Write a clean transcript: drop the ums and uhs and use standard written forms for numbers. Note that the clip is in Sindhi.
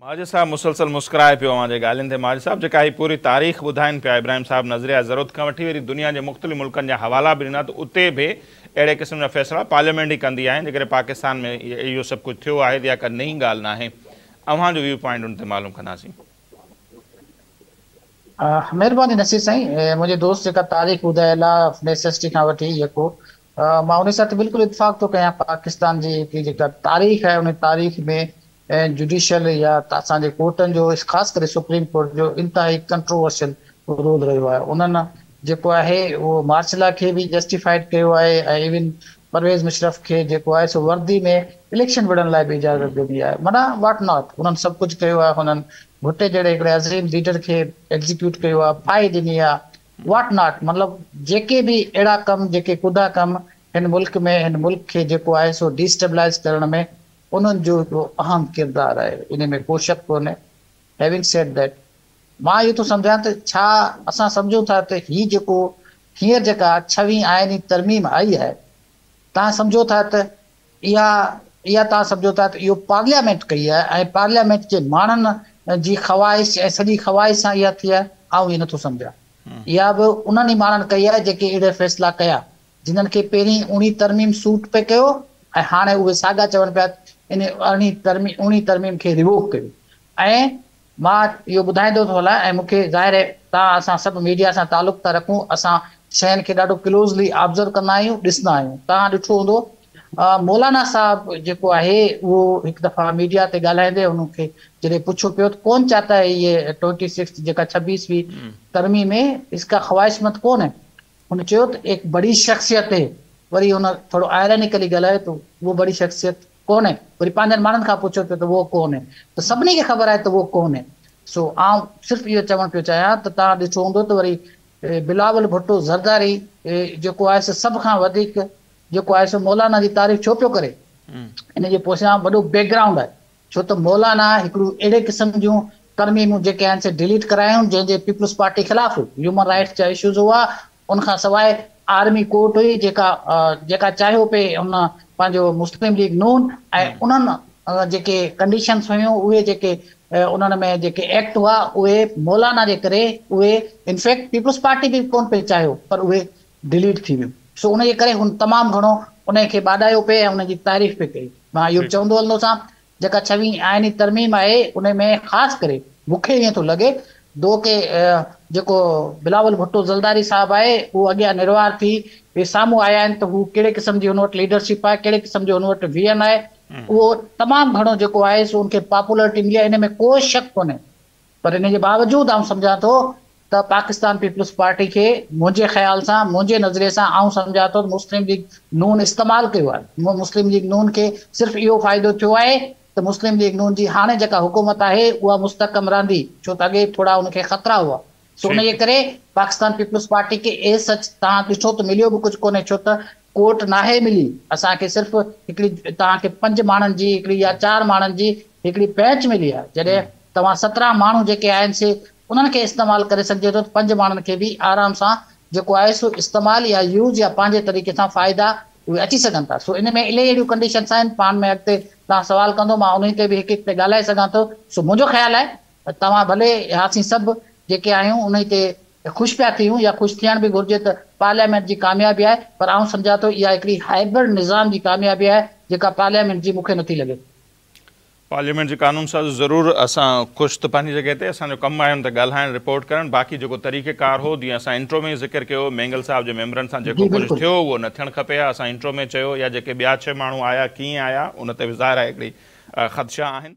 مهاجر صاحب مسلسل مسڪرائي پيو اوهان جي ڳالهين تي. مهاجر صاحب جيڪا هي پوري تاريخ ٻڌائين پيا ابراهيم صاحب نظريه ضرورت کان وٺي وري دنيا جي مختلف ملڪن جا حوالا به ڏنا ته اتي به اهڙي قسم جا فيصلا پارليامينٽ ئي ڪندي آهن جيڪڏهن پاڪستان ۾ اهو سڀ ڪجهه ٿيو آهي ته اها ڪا نئين ڳالهه ناهي. اوهان جو ويو پوائنٽ ان تي معلوم ڪنداسين. مهرباني نصير سائين منهنجي دوست جيڪا تاريخ ٻڌايل آ نيسيسٽي کان وٺي يڪو مان ان سان ته بلڪل اتفاق ٿو ڪيان پاڪستان جي هڪڙي جيڪا تاريخ آهي ان تاريخ ۾ جڊيشل يا اسان جي ڪورٽن جو خاص ڪري سپريم ڪورٽ جو انتهائي ڪنٽروورشل رول رهيو آهي انهن جيڪو آهي اهو مارشل لا کي به جسٽيفائيڊ ڪيو آهي ۽ ايون پرويز مشرف کي جيڪو آهي سو وردي ۾ اليڪشن وڙهڻ لاء به اجازت ڏني آهي معنيٰ واٽ not انهن سڀ ڪجهه ڪيو آهي هنن ڀٽي جهڙي هڪڙي عظيم ليڊر کي ايگزيڪيوٽ ڪيو آهي ڦاهي ڏني آهي واٽ not مطلب جيڪي به اهڙا ڪم جيڪي ڪڌا ڪم هن ملڪ ۾ هن ملڪ کي جيڪو آهي سو ڊي اسٽيبلائز ڪرڻ ۾ انهن جو هڪڙو اهم ڪردار آهي انهي ۾ ڪو شڪ ڪونهي. Having said that مان اهو ٿو سمجهان ته ڇا اسان سمجهون ٿا ته هي جيڪو هينئر جيڪا ڇويهين آئيني ترميم آئي آهي توهان سمجهو ٿا ته اها اها توهان سمجهو ٿا ته اهو پارليامينٽ ڪئي آهي ۽ پارليامينٽ جي ماڻهن جي خواهش ۽ سڄي خواهش سان اها ٿي آهي آئون ائين نٿو سمجهان اها به انهن ئي ماڻهن ڪئي آهي جيڪي اهڙي فيصلا ڪيا جنھن کي پهرين اوڻي ترميم سوٽ پئي ڪيو ۽ هاڻي اهي ساڳا چون پيا ته ان ارڙهين ترميم اوڻي ترميم کي ريووڪ ڪيو ۽ مان اهو ٻڌائيندو ٿو هلان ۽ مون کي ظاهر آهي توهان اسان سڀ ميڊيا سان تعلق ٿا رکون اسان شين کي ڏاڍو ڪلوزلي آبزرو ڪندا آهيون ڏسندا آهيون توهان ڏٺو هوندو مولانا صاحب جيڪو آهي اهو هڪ دفعا ميڊيا تي ڳالهائيندي ان کي جڏهن پڇيو پيو ته ڪون چاهتا هي يي ٽوئنٽي سڪس جيڪا ڇبيسوين ترميم هي اس ڪا خواهشمند ڪون هي هن چيو ته ايڪ بڙي شخصيت هي، وري هن ٿورو آئرانيڪلي ڳالهايو ته وو بڙي شخصيت ڪون هي، وري پنهنجن ماڻهن کان پڇيو پيو ته وو ڪون هي، ته سڀني کي خبر آهي ته وو ڪون هي. سو آئون صرف اهو چوڻ پيو چاهيان ته توهان ڏٺو هوندو ته وري بلاول ڀٽو زرداري جيڪو آهي سو سڀ کان وڌيڪ جيڪو آهي سو مولانا جي تعريف ڇو پيو ڪري، ان جي پويان وڏو بيڪ گرائونڊ آهي. ڇو ته مولانا هڪڙيون اهڙي قسم جون ترميمون جيڪي آهن سي ڊيليٽ ڪرايون جنهن جي پيپلز پارٽي خلاف هئي، هيومن رائيٽس جا اشوز هئا، ان کان سواء آرمي ڪورٽ هئي جيڪا جيڪا چاهيو پئي ان پنهنجو مسلم ليگ نون ۽ انهن جيڪي ڪنڊيشنز هيون اهي جيڪي انهن ۾ جيڪي ايڪٽ هئا اهي مولانا جي ڪري اهي انفيڪٽ پيپلز پارٽي به ڪونه پئي چاهيو پر اهي ڊيليٽ ٿي ويون سو ان جي ڪري هن تمام گهڻو انهي کي ٻاڏايو پئي ۽ ان جي تعريف پئي ڪئي. مان اهو به چوندو هلندوسان جيڪا ڇويهين آئيني ترميم آهي ان ۾ خاص ڪري مون کي ائين ٿو لڳي دو ڪي جيڪو بلاول ڀٽو زرداري صاحب آهي اهو اڳيان نروار ٿي اهي سامهون آيا آهن ته هو ڪهڙي قسم جي هن وٽ ليڊرشپ آهي ڪهڙي قسم جو هن وٽ ويزن آهي اهو تمام گهڻو جيڪو آهي سو ان کي پاپولرٽي ملي آهي ان ۾ ڪو شڪ ڪونهي پر ان جي باوجود آئون سمجهان ٿو ته پاڪستان پيپلز پارٽي کي منهنجي خيال سان منهنجي نظريي سان آئون سمجهان ٿو ته مسلم ليگ نون استعمال ڪيو آهي مسلم ليگ نون کي صرف اهو فائدو ٿيو آهي ته مسلم ليگ نون جي هاڻي جيڪا حڪومت آهي اها مستحڪم رهندي ڇو ته اڳي ٿورا ان کي خطرا هئا سو ان جي ڪري پاڪستان پيپلز پارٽي کي ايز سچ توهان ڏٺو ته مليو به ڪجهه ڪونهي ڇو ته ڪورٽ ناهي ملي اسان کي صرف هڪڙي توهان کي پنج ماڻهن جي هڪڙي يا چار ماڻهن جي هڪڙي بينچ ملي آهي جڏهن توهان 17 ماڻهو جيڪي آهن سي انهن کي استعمال ڪري سگهجي ٿو ته پنج ماڻهن کي به آرام سان جيڪو آهي سو استعمال يا يوز يا پنهنجي طريقي سان فائدا اهي اچي سگهن ٿا سو ان ۾ الائي اهڙيون ڪنڊيشنس آهن پاڻ ۾ اڳتي توهان سوال ڪندو مان انهي تي به هڪ هڪ تي ڳالهائي سگهان ٿو سو منهنجو خيال آهي ته توهان ڀلي اسين سڀ جيڪي آهيون انهي تي خوش پيا ٿيون يا خوش ٿيڻ به گهرجي ته پارليامينٽ جي ڪاميابي آهي پر آئون سمجهان ٿو اها هڪڙي هائبرڊ نظام جي ڪاميابي آهي جيڪا پارليامينٽ جي مون کي نٿي لڳي. پارليامينٽ جي قانون ساز ضرور اسان خوش ته پنهنجي جڳهه تي اسان جو ڪم آهي ان تي ڳالهائڻ رپورٽ ڪرڻ باقي جيڪو طريقه ڪار هو جيئن اسان انٽرو ۾ ئي ذڪر ڪيو مينگل صاحب جي ميمبرن سان جيڪو ڪجهه ٿيو اهو نه ٿيڻ کپي ها اسان انٽرو ۾ چيو يا جيڪي ٻيا ڇهه ماڻهو آيا ڪيئن آيا ان تي به ظاهر آهي هڪڙي خدشا آهن.